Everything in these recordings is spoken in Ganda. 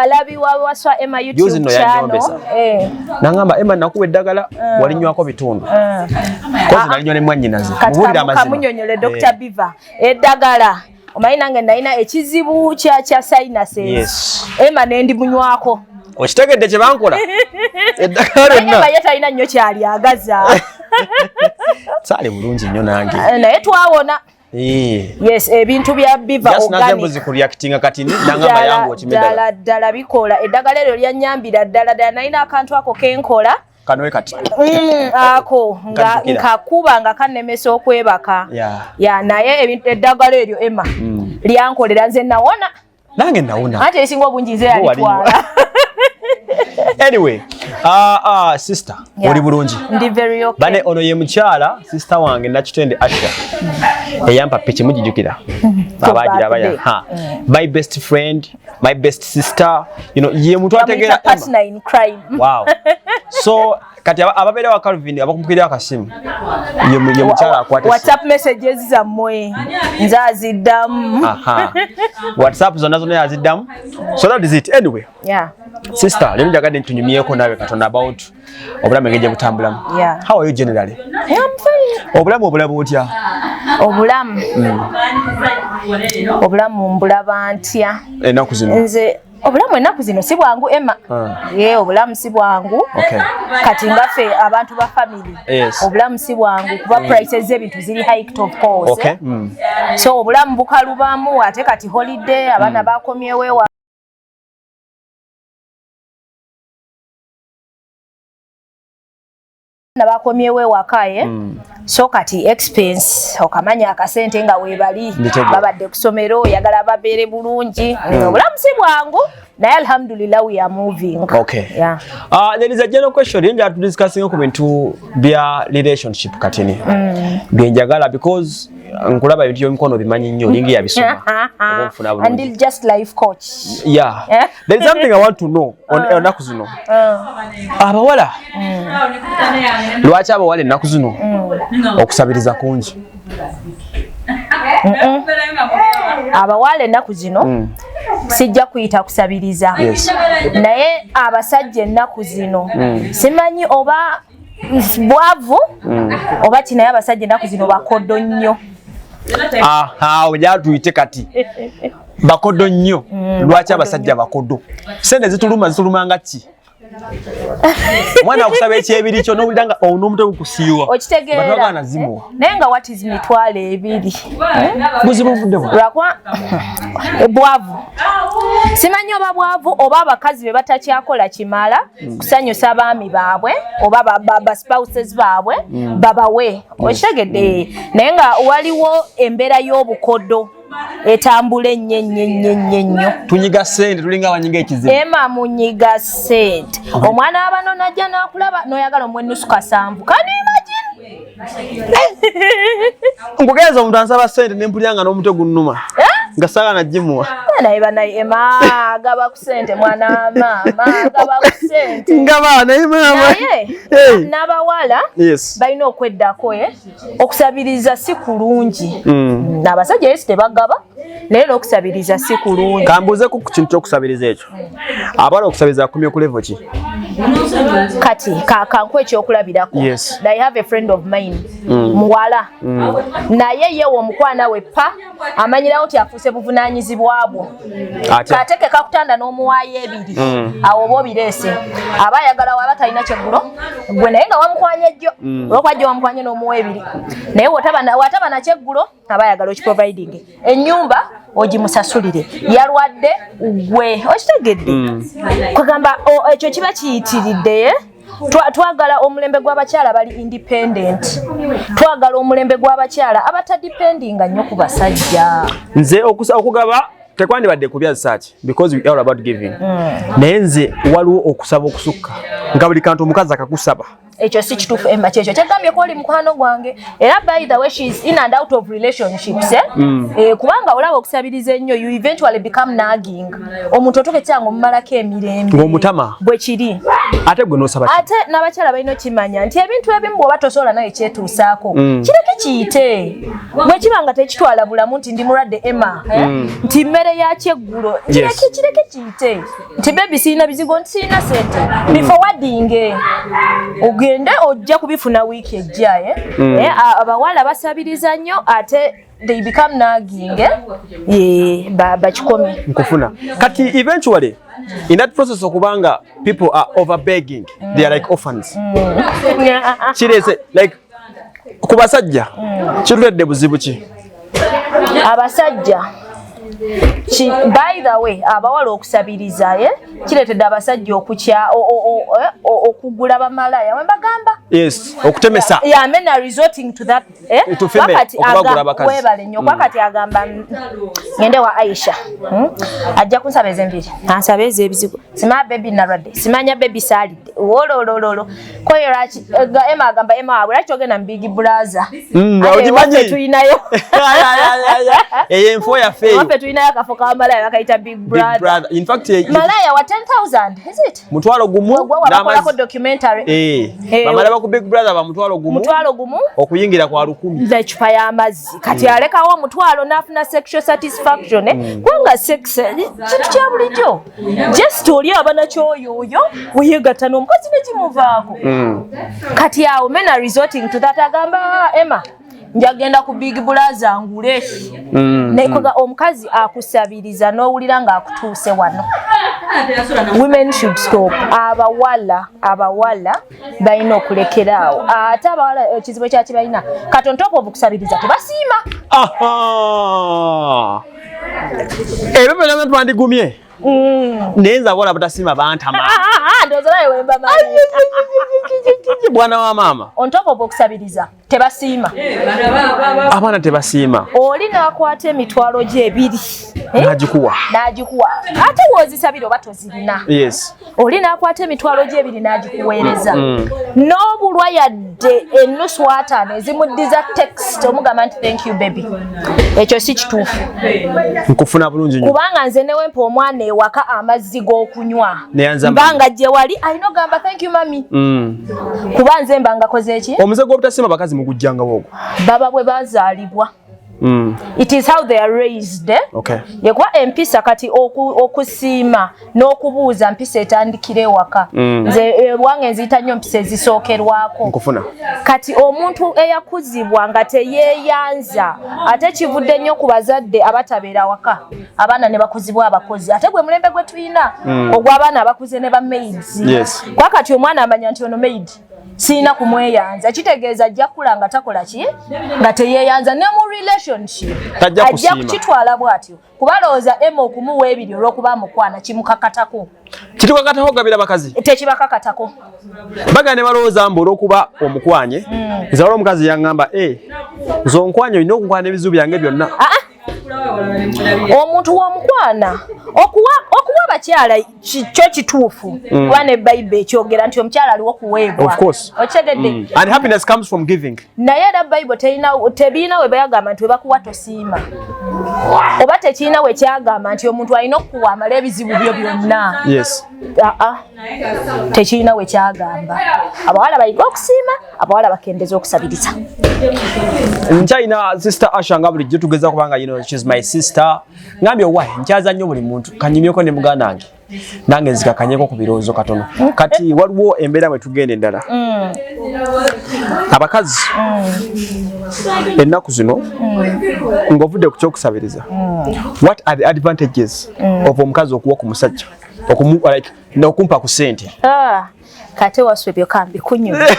Balabi wa Waswa Emma Juzi YouTube nno channel. yanyombesa. Nangamba, "Emma, nakuwa eddagala, walinywako bitundu." Kozi nalinywa ne mwannyinaze. Kati Mubuulire amazima. Kamunyonyole Dr. Biva eddagala. Omanyi nange nalina ekizibu kya sinuses. Emma nendi munywako. Okitegedde kye bankola, eddagala Naye lyonna. Emma ye talina nnyo kyalyagaza. Saali bulungi nnyo nange. Naye twawona. Yes, ebintu bya Biva Just naze organic. mbuzi ku reactinga kati nangamba yangu okima eddagala. Ddala ddala bikola. Eddagala eryo lyanyambira ddala ddala. Nalina akantu ako kenkola. Kanowe kati. Ako nga Nkajjukira. nkakuba nga kannemesa okwebaka. Ya, naye eddagala eryo, Emma, lyankolera, nze nawona. Nange nawona. Anti ebisinga obungi nze Gwe walinywa. yalitwala. Anyway, sister, oli bulungi? Ndi very okay. Bane, ono ye mukyala sister wange Nakitende Asha eyampa piki, mugijjukira abagira abaya. Birthday. Ha, my best friend, my best sister, ye muntu ategeera. Bamuyita partner in crime. Wow. So kati ababeera wa Calvin abakumukirira akasimu, ye mukyala akwata essimu. WhatsApp messages zammwe nze aziddamu. Aha. WhatsApp zonna zonna yaziddamu. So that is it. Anyway, sister, leero njagadde ntunyumyeko naawe katono about obulamu, engeri gye butambulamu. How are you generally? Yeah, I'm fine. Obulamu obulaba otya? Obulamu mbulaba ntya? Ennaku zino. Nze obulamu ennaku zino si bwangu, Emma. Ye obulamu si bwangu. Kati ngaffe abantu ba family, obulamu si bwangu kuba prices z'ebintu ziri hiked, of course. So obulamu bukalubamu, ate kati holiday, abaana bakomyewo ewa bakomyewo ewaka ye. So kati expense, okamanya akasente nga weebali Nditegeera. babadde ku somero, oyagala babeere bulungi. Obulamu si bwangu, naye alhamdulillah, we are moving. Yeah. There is a general question yenja tudiscussing ku bintu bya relationship katini. Byenjagala because nkulaba ebintu by'emikono bimanyi nnyo, lingi yabisoma. Oba nfuna And bulungi. just life coach. Yeah. Eh? There is something I want to know on ennaku zino. Abawala. Lwaki abawala ennaku zino okusabiriza kungi? Abawala ennaku zino sijja kuyita kusabiriza. Naye abasajja ennaku zino, simanyi oba bwavu oba ki, naye abasajja ennaku zino bakodo nnyo. Aha, ojja tuyite kati. Bakodo nnyo. Lwaki abasajja bakodo? Sente zituluma, zituluma nga ki? Omwana akusaba ekyebiri kyo n'owulira nga ono omutwe gukusiiwa. Okitegeera? Batwagala zimuwa. Naye nga what is 20,000? Buzibu buvudde wa? Lwakuba bwavu, simanyi oba bwavu oba abakazi be batakyakola kimala kusanyusa abaami baabwe oba ba spouses baabwe babawe. Okitegedde? Naye nga waliwo embeera y'obukodo etambula ennyo ennyo ennyo ennyo ennyo. Tunyiga sente, tulinga abanyiga ekizibu. Ema, munyiga sente. Omwana wabano najja nakulaba noyagala omuwa enusu kasanvu. Can you imagine? Nkugeeza omuntu ansaba sente nempulira nga n'omutwe gunnuma. Eh? Nga saagala nagimuwa. Naye banaye, Ema agaba ku sente, mwana wa maama agaba ku sente. Ngaba naye maama. Naye Hey. n'abawala balina okweddako, eh? Okusabiriza si kulungi. Abasajja yesu tebagaba, naye n'okusabiriza si kulungi. Kambuuzeku ku kintu ky'okusabiriza ekyo. Abawala okusabiriza akumye ku level ki? Kati kankuwe ekyokulabirako. I have a friend of mine, muwala, naye yewe omukwana we pa amanyirawo nti afuuse buvunaanyizibwa bwo. Atya? Kate ke kakutanda n'omuwaayo ebiri, awo oba obireese, aba ayagala waba talina kyeggulo gwe, naye nga wamukwanye ejjo, olwokuba jjo wamukwanye n'omuwa ebiri, naye wataba nakyeggulo, aba ayagala okiproviding, ennyumba ogimusasulire, yalwadde gwe. Okitegedde? Kwegamba ekyo kiba kiyitiridde, eh? Twagala omulembe gw'abakyala bali independent, twagala omulembe gw'abakyala abatadependinga nnyo ku basajja. Nze okugaba tekwandibadde kubya search because we are all about giving. Naye nze waliwo okusaba okusukka nga buli kantu omukazi akakusaba. Ekyo si kituufu, Emma. Kyekyo kyegambye ko oli mukwano gwange, era by the way, she is in and out of relationships, eh? Eh, kubanga olaba okusabiriza ennyo, you eventually become nagging. Omuntu otuuka ekiseera ng'omumalako emirembe. Ng'omutama. Bwe kiri. Ate gwe n'osaba ki? Ate n'abakyala balina okimanya nti ebintu ebimu bw'oba tosobola naye kyetuusaako, kireke kiyite. Bwe kiba nga tekitwala bulamu nti ndi mulwadde, Emma, eh? Nti mmere ya kyeggulo, kireke, kireke kiyite. Nti baby, sirina bizigo, nti sirina sente, biforwardinge, ogende ojja kubifuna wiiki ejja, eh? Eh, abawala basabiriza nnyo ate they become nagging, eh? Yeah, bakikomye. Nkufuna. Kati eventually in that process, okubanga people are over begging, they are like orphans. Kirese like ku basajja kituletedde buzibu ki? Abasajja by the way, abawala okusabiriza, eh, kireetedde abasajja okukya okugula bamalaya wembagamba. Yes, okutemesa. Yeah, men are resorting to that, eh? To female, Wakati okubagula abakazi. Webale nnyo. Kwakati agamba, ngende wa Aisha, Ajja kunsaba ezenviri, ansaba ezebizigo, simanya baby nalwadde, simanya baby saalidde, wololololo koyo. Lwaki Emma agamba Emma waabwe, lwaki ogenda mu Big Brother? Ate Ogimanyi? ewaffe tulinayo. Eyo enfo yaffe eyo. Ewaffe tulinayo akafo kamalaya bakayita Big Big Brother. Brother. In fact, Malaya wa 10,000, is it? 10,000. Gwe wabakolako N'amazzi. documentary. Eh, Eh, bamala ba ku Big Brother ba 10,000. 10,000. Okuyingira kwa 1,000. Nze ecupa y'amazzi. Kati alekawo 10,000 n'afuna sexual satisfaction, eh? Kubanga sex kintu kya bulijjo, just oli aba nakyoyooyo, weyegatta n'omukazi nekimuvaako. Kati awo men are resorting to that. Agamba, "Ah, Emma, njagenda ku Big Brother ngule." Naye omukazi akusabiriza n'owulira ng'akutuuse wano. Women should stop. Abawala balina okulekera awo. Ate abawala ekizibu ekyakibalina kati, on top of okusabiriza, tebasiima. Aha. Ebyo byonna twandigumye, naye nze abawala batasiima bantama. Ndowooza naye wemba manyi. Bwana wa maama. On top of okusabiriza, tebasiima. Abaana tebasiima. Oli n'akwata emitwalo gye ebiri, eh? N'agikuwa. N'agikuwa, ate woozisabira oba tozirina. Oli n'akwata emitwalo gye ebiri n'agikuweereza, n'obulwa yadde ennusu ataano ezimuddiza text omugamba nti "Thank you, baby." Ekyo si kituufu. Nkufuna bulungi nnyo. Kubanga nze newempa omwana ewaka amazzi g'okunywa, Neyanza. mbanga gye wali alina ogamba "Thank you, mummy," kuba nze mba ngakoze eki? Omuze gw'obutasiima bakazi mugujjangawo ogwo? Baba bwe bazaalibwa. It is how they are raised, eh? Yekuba empisa. Kati okusiima n'okubuuza mpisa etandikira ewaka. Nze wange nziyita nnyo mpisa ezisookerwako. Nkufuna. Kati omuntu eyakuzibwa nga teyeeyanza, ate kivudde nnyo ku bazadde abatabeera waka, abaana ne bakuzibwa abakozi. Ate gwe mulembe gwe tulina ogw'abaana abakuze ne ba maids. Kwa kati omwana amanya nti ono maid, sirina kumweyanza. Kitegeeza ajja kula nga takola ki, nga teyeeyanza ne mu relationship. Tajja Ajja kusiima. kukitwala bw'atyo, kuba alowooza Emma okumuwa ebiri olw'okuba amukwana kimukakatako. Kitukakatako okugabira abakazi? Tekibakakatako. Bagenda ne balowooza mbu olw'okuba omukwanye. Nze waliwo omukazi yaŋŋamba, "Eh, nze onkwanye, olina okunkwana ebizibu byange byonna." Ah, ah. Omuntu w'omukwana okuwa abakyala kyo kituufu, kuba ne Bayibuli ekyogera nti omukyala aliwo kuweebwa. Of course. Okitegedde? And happiness comes from giving. Naye era Bayibuli terina, tebiina we bayagamba nti webakuwa tosiima, oba tekirina we kyagamba nti omuntu alina okukuwa amala ebizibu byo byonna. Aa, tekirina we kyagamba. Abawala bayiga okusiima, abawala bakendeza okusabiriza. Nkyalina Sister Asha nga bulijjo tugeza, kubanga she's my sister. Ngambye owaye nkyaza nnyo buli muntu, kanyumyeko ne muganda wange, nange nzikakanyeko ku birowoozo katono. Kati waliwo embeera bwe tugenda endala, abakazi ennaku zino, ng'ovudde ku kyokusabiriza, what are the advantages of omukazi okuwa ku musajja, like, n'okumpa ku ssente? Ah, kate waswe ebyo kambikunyumire.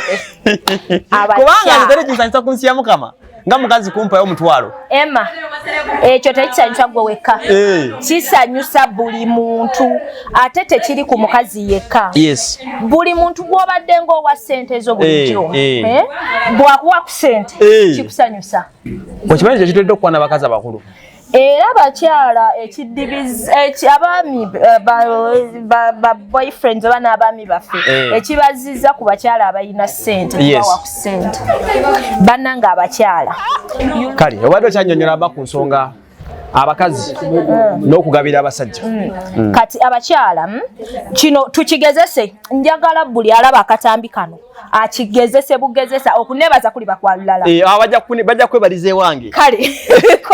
Kubanga nze teri kinsanyusa ku nsi ya Mukama nga mukazi kumpayo 10,000. Emma, ekyo tekisanyusa gwe wekka. Eh. Kisanyusa buli muntu, ate tekiri ku mukazi yekka. Buli muntu gw'obadde ng'owa ssente zo bulijjo, Eh, eh, bw'akuwa ku ssente, kikusanyusa. Okimanyi kyekituledde okukwana abakazi abakulu? Era bakyala abaami ba boyfriends oba n'abaami baffe, ekibaziza ku bakyala abalina ssente, kubawa ku ssente. Bannanga abakyala, Kale obadde okyanyonyola aba ku nsonga Abakazi n'okugabira abasajja. Kati abakyala, kino tukigezese. Njagala buli alaba akatambi kano akigezese bugezesa. Okunebaza kuli bakwalulala. Eh, ah, bajja kwebaliza ewange. Kale.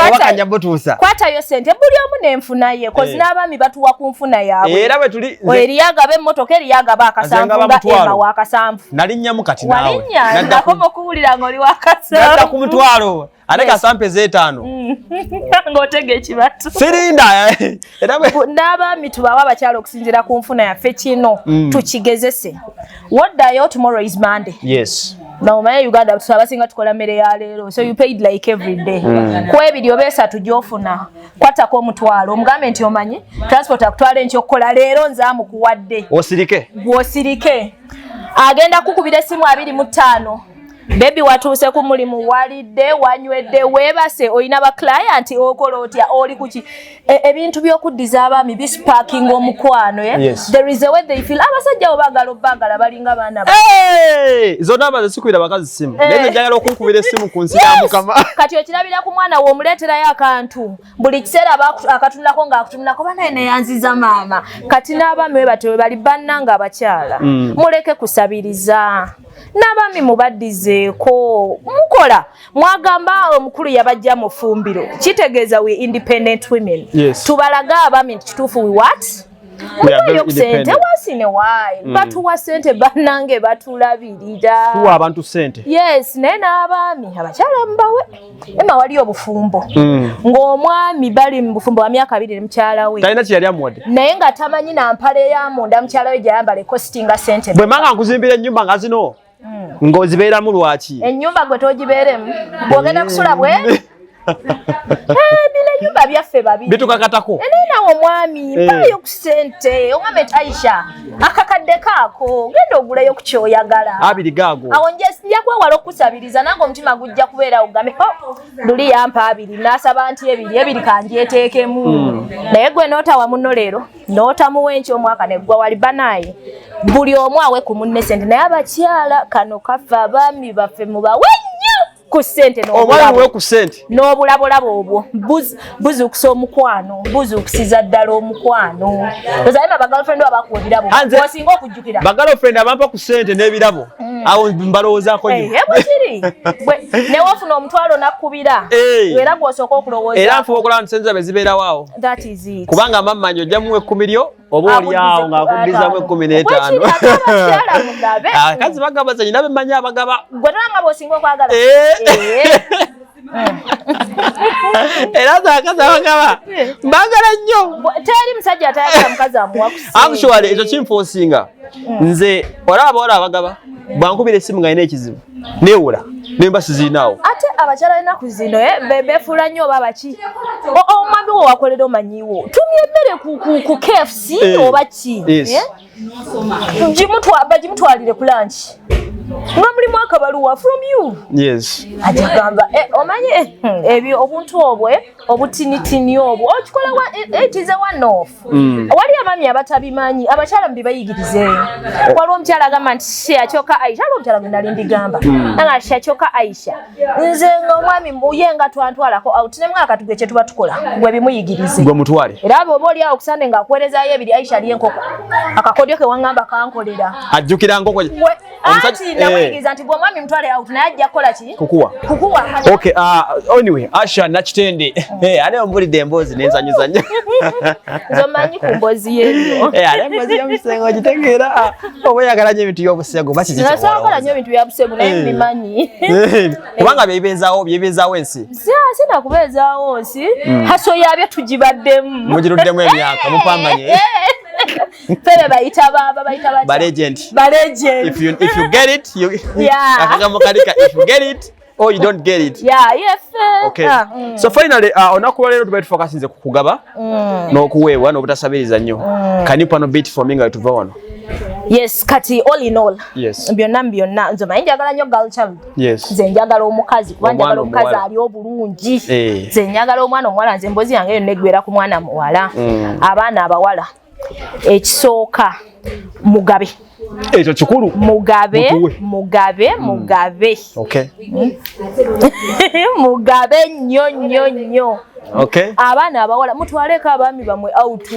Oba kanja butuusa. Kwatayo sente, buli omu nenfuna ye, 'cause n'abaami batuwa ku nfuna yaabwe. Era bwe tuli. Eriyo agaba emmotoka, eriyo agaba akasanvu, ngaba nga mutwalo. Emma wakasanvu. Nalinnyamu kati naawe. Walinnya. Nadda Nakoma okuwulira ng'oli nadda wakasanvu. ku mutwalo, ate kasampe z'etaano. Ng'otega ekibatu. Sirinda era N'abaami tubawe abakyala okusinziira ku nfuna yaffe. Kino tukigezese. Woddayo, tomorrow is Monday. Naomanye Uganda abasinga tukola mmere ya leero, so you paid like every day. Ku ebiri oba esatu gy'ofuna, kwatako omutwalo, omugambe nti omanyi transport akutwala enkya okukola, leero nze amukuwadde. Osirike. Gw'osirike, agenda kukubira essimu 25, "Baby, watuuse ku mulimu? Walidde? Wanywedde? Weebase? Olina ba client? Okola otya? Oli kuki?" Ebintu by'okuddiza abaami bisparkinga omukwano, eh? Yes. There is a way they feel. Abasajja bo baagala obbaagala, balinga baana Hey! Zonna maze sikubira bakazi simu, naye nze njagala okunkubira essimu ku nsi ya Mukama. Kati okirabira ku mwana we, omuleeterayo akantu buli kiseera, aba akatunulako ng'akutunulako, banaye neyanziza maama. Kati n'abaami we batyo we bali. Bannanga abakyala, muleke kusabiriza. N'abaami mubaddizeeko. Mukola mwagamba omukulu yabajja mu ffumbiro, kitegeeza we independent women. Tubalage abaami nti kituufu, we what? We are very Muweeyo ku sente independent. once in a while. Batuwa sente, bannange, batulabirira. Tuwa abantu sente. Yes, naye n'abaami abakyala mubawe. Ema wali obufumbo ng'omwami bali mu bufumbo bwa myaka 20 ne mukyala we, Talina kye yali amuwadde. Naye nga tamanyi nampale ya munda mukyala we gyayambala ecostinga sente. Bwe manga nkuzimbira ennyumba nga zino ng'ozibeeramu, lwaki? Ennyumba gwe togibeeremu, bw'ogenda kusula bwe. Eh, bino ennyumba byaffe babiri. Bitukakatako. Naye nawe omwami, mpaayo ku sente, omwami eti, "Aisha, akakadde kaako, genda oguleyo ku kyoyagala." 20 gaago. Awo nja kwewala okukusabiriza, nange omutima gujja kubeera ugambe, "Oh, luli yampa 20, nasaba nti ebiri ebiri kanjeteekemu." Naye gwe nootawa munno leero, nootamuwa enkya, omwaka neggwa wali. Banaye, buli omu awe ku munne sente. Naye abakyala, kano kaffe, abaami baffe mubawe nnyo ku ssente Omwami n'obulabo. muwe ku sente. N'obulabolabo obwo buzuukusa omukwano, buzuukusiza ddala omukwano. Ozaima bagirlfriend abakuwa ebirabo, osinga okujjukira. Bagirlfriend abampa ku sente n'ebirabo, awo mbalowoozaako nnyo. Eh, bwe kiri. Newoofuna omutwalo nakkubira, era gw'osooka okulowooza. Era nfuba okulaba nti sente zabe zibeerawo awo. That is it. Kubanga mammanyi ojja muwa 10 lyo, oba oli awo ng'akuddizamu 15. Bwe kiri, ate abakyala mugabe. Akazi bagaba, ze nyina bemmanyi abagaba. Gwe tolanga bw'osinga okwagala. Era ze akazi abagaba mbagala nnyo. Teri musajja atayagala mukazi amuwa ku ssente. Actually, ekyo kinforcinga nze. Olaba abawala abagaba, bwankubira essimu nga nina ekizibu, neewola nemba sizirinaawo. Ate abakyala ennaku zino, beefuula nnyo oba baki. Omwami wo wakolera, omanyiwo tumya emmere ku KFC oba ki, eh? Bagimutwalire ku lunch nga mulimu akabaluwa from you. Ajagamba, omanye, ebyo obuntu obwe obutinitini obwo okikola it is a one off. Wali abaami abatabimanyi, abakyala mubibayigirize. Waliwo omukyala agamba nti, "Shia kyokka Aisha," waliwo omukyala gwe nali mbigamba nanga, "Shia kyokka Aisha, nze nga omwami ye nga twantwalako out ne mwaka tugwe kye tuba tukola." Gwe bimuyigirize. Gwe mutwale. Era bw'oba oli awo kusande ng'akuweerezaayo ebiri, "Aisha, ali enkoko, akakodyo ke waŋŋamba kankolera." Ajjukira nkoko. Anti namuyigiriza nti gwe omwami mutwale out, naye ajja kukola ki? Kukuwa. Kukuwa. Okay, anyway, Asha Nakitende. Ate ompulidde emboozi nenzanyuza nnyo. Nze omanyi ku mboozi y'ebyo. Ate emboozi y'omusengo ogitegeera? Ah, oba oyagala nnyo ebintu by'obusengo oba kiki? Nasobola nnyo ebintu bya busengu, naye mbimanyi. Kubanga byebibeezaawo ensi. Sinakubeezaawo nsi, haso yabyo tugibaddemu. Mugiruddemu emyaka, mupambanye. Febe bayita baba bayita batya? Ba legend. Ba legend. If you get it, you akagambo kalika, if you get it or you don't get it. Yeah, yes. Okay. Ah, So finally, olunaku lwaleero tubaye tufocusinze ku kugaba n'okuweebwa n'obutasabiriza nnyo. Can you pano beat for me nga tuva wano? Yes, kati all in all, byonna byonna, nze manyi njagala nnyo girl child. Nze njagala omukazi kuba Omwana njagala omukazi omuwala. ali obulungi. Nze njagala omwana omuwala. Nze emboozi yange yonna eggwera ku mwana muwala. Abaana abawala, ekisooka, mugabe. Ekyo kikulu. Mugabe, Mutuwe. mugabe, mugabe. Okay. Mugabe nnyo nnyo nnyo. Okay. Abaana abawala mutwaleko abaami bammwe out,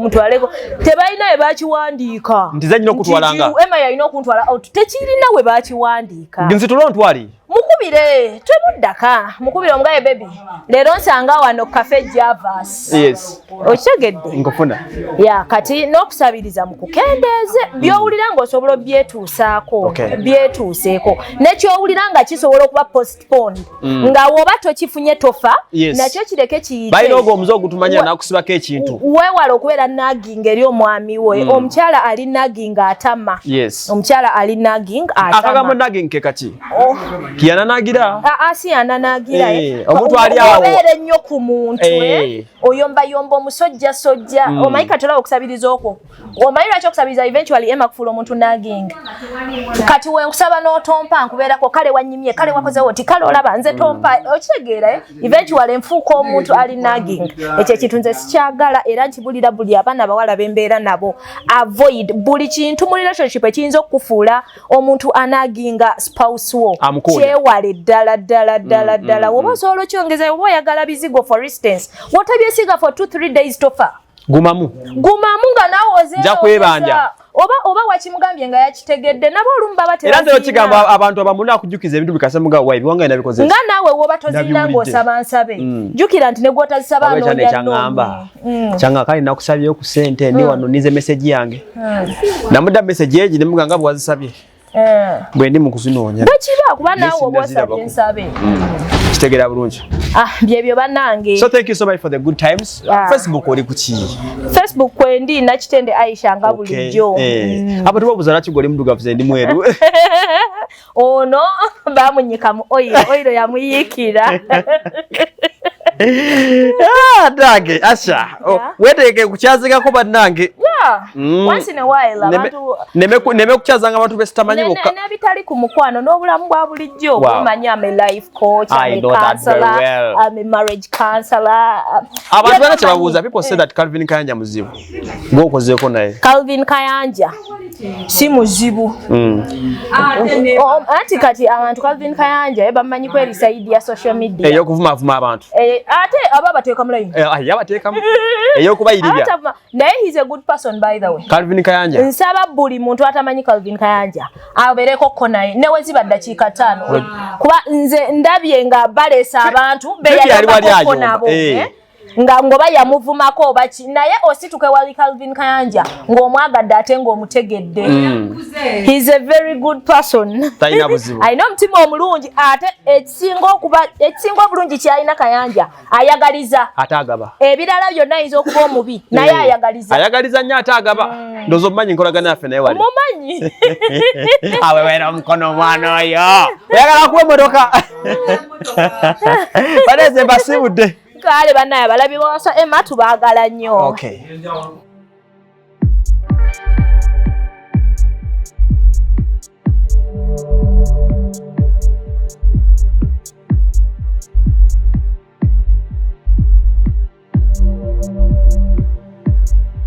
mutwaleko. Tebalina we bakiwandiika. Nti ze nnyina okutwalanga. Nti Emma yalina okuntwala out. Tekirina we bakiwandiika. Nzitula ontwali. Mukubire, temuddaka. Mukubire omugaye baby. Leero nsanga wano Cafe Javas. Yes. Okitegedde? Nkufuna. Ya kati n'okusabiriza mu kukendeeze by'owulira ng'osobola obyetuusaako. Okay. Byetuuseeko. Nekyowulira nga kisobola okuba postponed. Nga woba tokifunye tofa, Yes. nakyo kireke kiyite. Balina ogwo omuze ogutumanya n'akusibako ekintu. Weewale okubeera nagging eri omwami we. Omukyala ali nagging atama. Yes. Omukyala ali nagging Akagambo atama. nagging ke kaki? Oh. Kiyananagira. Aa, si yananagira. Eh, omuntu ali awo. Obeera ennyo ku muntu, Eh. oyombayomba omusojjasojja. Omanyi kati olaba okusabiriza okwo. Omanyi lwaki okusabiriza eventually Emma kufuula omuntu nagging. Kati we nkusaba n'otompa nkubeerako kale wanyimye kale wakozewo oti kale olaba nze tompa okitegeera eh? Eventually nfuuka omuntu ali nagging. Ekyo ekintu nze sikyagala era nkibulira buli abaana abawala bembeera nabo. Avoid buli kintu mu relationship ekiyinza okukufuula omuntu anaginga spouse wo. Amukooya. Kyewale ddala ddala ddala ddala. Woba osobola okyongeza oba oyagala bizigo for instance wotabyesiga for 2-3 days tofa. Gumamu. Gumamu nga naawe ozeera Nja kwebanja. ogeza. Oba wakimugambye nga yakitegedde nabo olumu baba Era nze tebazirina. okigamba abantu abamu naakujjukiza ebintu bikasa mugabo wayi biwanga nabikoze. Nga naawe woba tozirina Nabiwulidde. ng'osaba nsabe. Jjukira nti ne gw'otazisaba Wabula anoonya ekyaŋŋamba. nnoonya. Kyanga kale nakusabyeyo ku ssente ndi wano nize message yange. Namudda message egi ne mugamba nga bw'azisabye. Bwe ndi mu kuzinoonya. Bwe kiba kuba naawe Naye oba osabye sinnazirabako. nsabe. Kitegeera bulungi. Ah, byebyo bannange. So thank you so much for the good times. Ah. Facebook oli ku ki? Facebook kwendi Nakitende Aisha nga Okay. bulijjo. Eh. Abantu babuuza lwaki gwe oli muddugavu nze ndi mweru. Ono bamunyika mu oil, oil yamuyiikira. Ah, nange Asha. Oh, Yeah. weetegeke kukyazingako bannange. Yeah. Once in a while abantu Neme kukyazanga abantu be sitamanyi bokka. N'ebitali ku mukwano n'obulamu bwa bulijjo. Wow. Omanyi I'm a life coach, I I'm a know that very counselor, well. I'm a marriage counselor. Abantu Byonna bana kye babuuza, omanyi. people say that Calvin Kayanja muzibu. Gw'okozeeko naye. Calvin Kayanja si muzibu. Anti kati abantu Calvin Kayanja bamanyi kweri side ya social media. Ey'okuvumaavuma abantu. Ate aba bateeka mu line. Eh, yabateekamu. Ey'okubayiribya. Naye he's a good person by the way. Calvin Kayanja. Nsaba buli muntu atamanyi Calvin Kayanja abeereko ko naye ne we ziba ddakiika 5. Kuba nze ndabye nga baleesa abantu be Pepe yali wali yayambako ayomba. nabo. Eh. Nga ngoba yamuvumako oba ki, naye osituke wali Calvin Kayanja ng'omwagadde ate ng'omutegedde. He's a very good person. Talina buzibu. Alina omutima omulungi ate ekisinga obulungi ky'alina Kayanja ayagaliza. Ate agaba. Ebirala byonna ayinza okuba omubi naye Eh. ayagaliza. Ayagaliza nnyo ate agaba. Ndowooza omumanyi nkolagana yaffe naye wali. Omumanyi. Awewera omukono omwana oyo. Oyagala kuwa emmotoka. Baneze mbasiibudde. Kale bannaye abalabi ba Wasa Emma tubaagala nnyo. Okay.